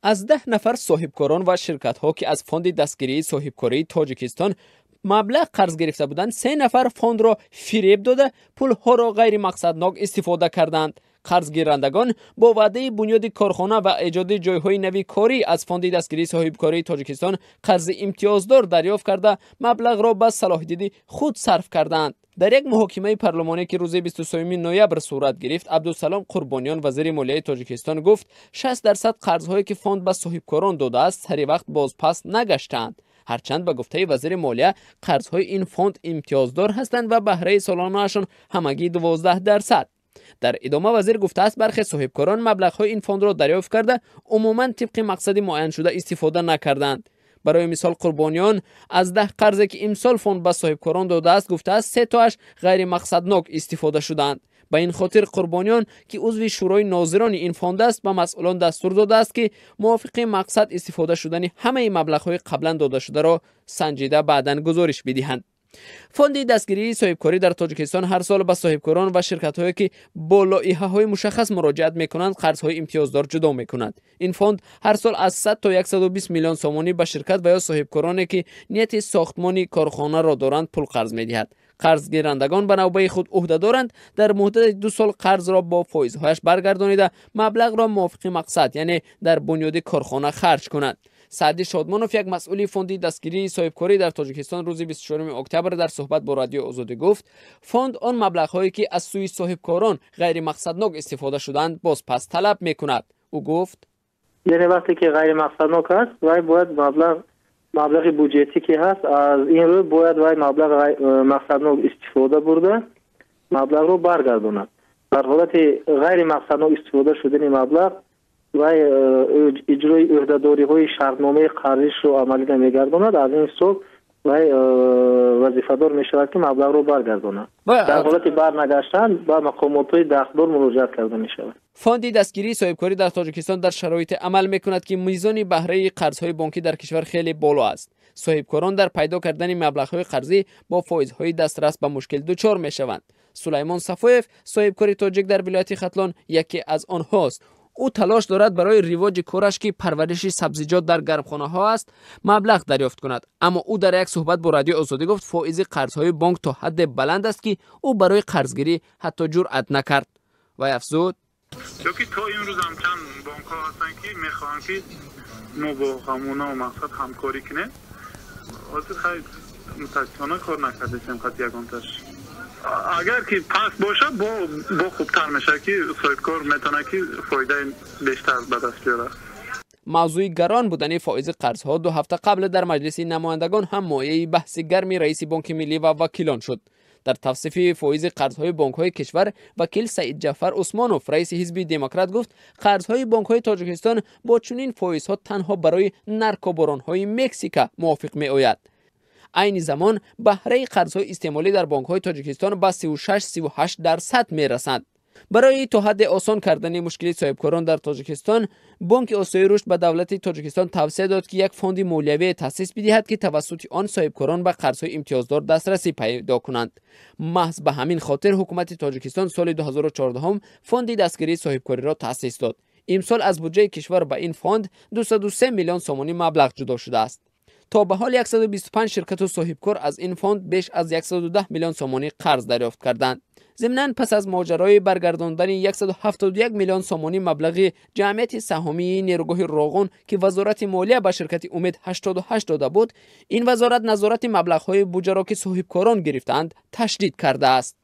Аз 10 нафар соҳибкорон ва ширкатҳо, ки аз фонди дастгирии соҳибкории Тоҷикистон маблағ қарз гирифта буданд, 3 нафар фондро фиреб дода, пулҳоро ғайримақсаднок истифода карданд. Қарзгирандагон бо ваъдаи бунёди корхона ва эҷоди ҷойҳои нави корӣ аз фонди дастгирии соҳибкории Тоҷикистон қарзи имтиёздор дарёфт карда, маблағро ба салоҳдиди худ сарф карданд. Дар як муҳокимаи парлумонӣ, ки рӯзи 23 ноябр сурат гирифт, Абдусалом Қурбониён, вазири молияи Тоҷикистон, гуфт 60% қарзҳое, ки фонд ба соҳибкорон додааст, сари вақт бозпас нагаштаанд. Ҳарчанд ба гуфтаи вазири молия қарзҳои ин фонд имтиёздор ҳастанд ва баҳраи солонаашон ҳамагӣ 12%. Дар идома вазир гуфтааст, бархе соҳибкорон маблағҳои ин фондро дарёфт карда, умуман тибқи мақсади муайяншуда истифода накарданд. Барои мисол, Қурбониён аз 10 қарзе, ки имсол фонд ба соҳибкорон додааст, гуфтааст, 3 тоаш ғайримақсаднок истифода шудаанд. Ба ин хотир Қурбониён, ки узви шӯрои нозирони ин фонд аст, ба масъулон дастур додааст, ки мувофиқи мақсад истифода шудани ҳамаи маблағҳои қаблан додашударо санҷида, баъдан гузориш бидиҳанд. Фонди дастгирии соҳибкорӣ дар Тоҷикистон ҳар сол ба соҳибкорон ва ширкатҳое, ки бо лоиҳаҳои мушаххас муроҷиат мекунанд, қарзҳои имтиёздор ҷудо мекунад. Ин фонд ҳар сол аз 100 то 120 миллион сомонӣ ба ширкат ва ё соҳибкороне, ки нияти сохтмони корхонаро доранд, пул қарз медиҳад. Қарзгирандагон ба навбаи худ ӯҳда доранд дар муҳдати 2 сол қарзро бо фоизҳояш баргардонида, маблағро мувофиқи мақсад, яъне дар бунёди корхона харҷ кунанд. Саъди Шодмонов, як масъули фонди дастгирии соҳибкорӣ дар Тоҷикистон, рӯзи 24 октябр дар суҳбат бо Радиои Озодӣ гуфт, фонд он маблағҳое, ки аз сӯи соҳибкорон ғайримақсаднок истифода шудаанд, бозпас талаб мекунад. Ӯ гуфт: яъне вақте ки ғайримақсаднок аст, вай бояд маблағи буҷетӣ ки ҳаст, аз ин рӯ бояд вай маблағ мақсаднок истифода бурда, маблағро баргардонад. Дар ҳолати ғайримақсаднок истифода шудани маблағ вай иҷрои ӯҳдадориҳои шартномаи қарзишро амалӣ намегардонад. Аз ин ҳисоб вай вазифадор мешавад, ки маблағро баргардонад. Дар ҳолати барнагаштан ба мақомотҳои дахлдор муроҷиат карда мешавад. Фонди дастгирии соҳибкорӣ дар Тоҷикистон дар шароите амал мекунад, ки мизони баҳраи қарзҳои бонкӣ дар кишвар хеле боло аст. Соҳибкорон дар пайдо кардани маблағҳои қарзӣ бо фоизҳои дастрас ба мушкил дучор мешаванд. Сулаймон Сафоев, соҳибкори тоҷик дар вилояти Хатлон, яке аз онҳост. Ӯ талош дорад барои ривоҷи кораш, ки парвариши сабзиҷот дар гармхонаҳо аст, маблағ дарёфт кунад. Аммо ӯ дар як суҳбат бо Радиои Озодӣ гуфт, фоизи қарзҳои бонк то ҳадде баланд аст, ки ӯ барои қарзгирӣ ҳатто ҷуръат накард. Вай афзуд: чунки то имрӯз ҳам чанд бонкҳо ҳастанд, ки мехоҳанд, ки мо бо ҳамоно мақсад ҳамкорӣ кунем. Ҳозир хай, мутаассифона, кор накардесем қати ягонташ. Агар ки паст бошад, бо хубтар мешавад, ки соҳибкор метавонад, ки фоидаи бештар ба даст биёрад. Мавзӯи гарон будани фоизи қарзҳо 2 ҳафта қабл дар Маҷлиси намояндагон ҳам мояи баҳси гарми раиси Бонки Миллӣ ва вакилон шуд. Дар тавсифи фоизи қарзҳои бонкҳои кишвар вакил Саидҷафар Усмонов, раиси ҳизби Демократ, гуфт, қарзҳои бонкҳои Тоҷикистон бо чунин фоизҳо танҳо барои наркобаронҳои Мексика мувофиқ меояд. Айни замон баҳраи қарзҳои истеъмолӣ дар бонкҳои Тоҷикистон ба 36-38% мерасанд. Барои то ҳадде осон кардани мушкили соҳибкорон дар Тоҷикистон, Бонки Осиёи Рушд ба давлати Тоҷикистон тавсия дод, ки як фонди молиявие таъсис бидиҳад, ки тавассути он соҳибкорон ба қарзҳои имтиёздор дастрасӣ пайдо кунанд. Маҳз ба ҳамин хотир ҳукумати Тоҷикистон соли 2014 фонди дастгирии соҳибкориро таъсис дод. Имсол аз буҷаи кишвар ба ин фонд 203 миллион сомонӣ маблағ ҷудо шудааст. То ба ҳол 125 ширкату соҳибкор аз ин фонд беш аз 110 миллион сомонӣ қарз дарёфт карданд. Зимнан, пас аз моҷарои баргардондани 171 миллион сомонӣ маблағи ҷамъияти саҳомии нерӯгоҳи Роғун, ки Вазорати молия ба ширкати Умед 88 дода буд, ин вазорат назорати маблағҳои буҷаро, ки соҳибкорон гирифтаанд, ташдид кардааст.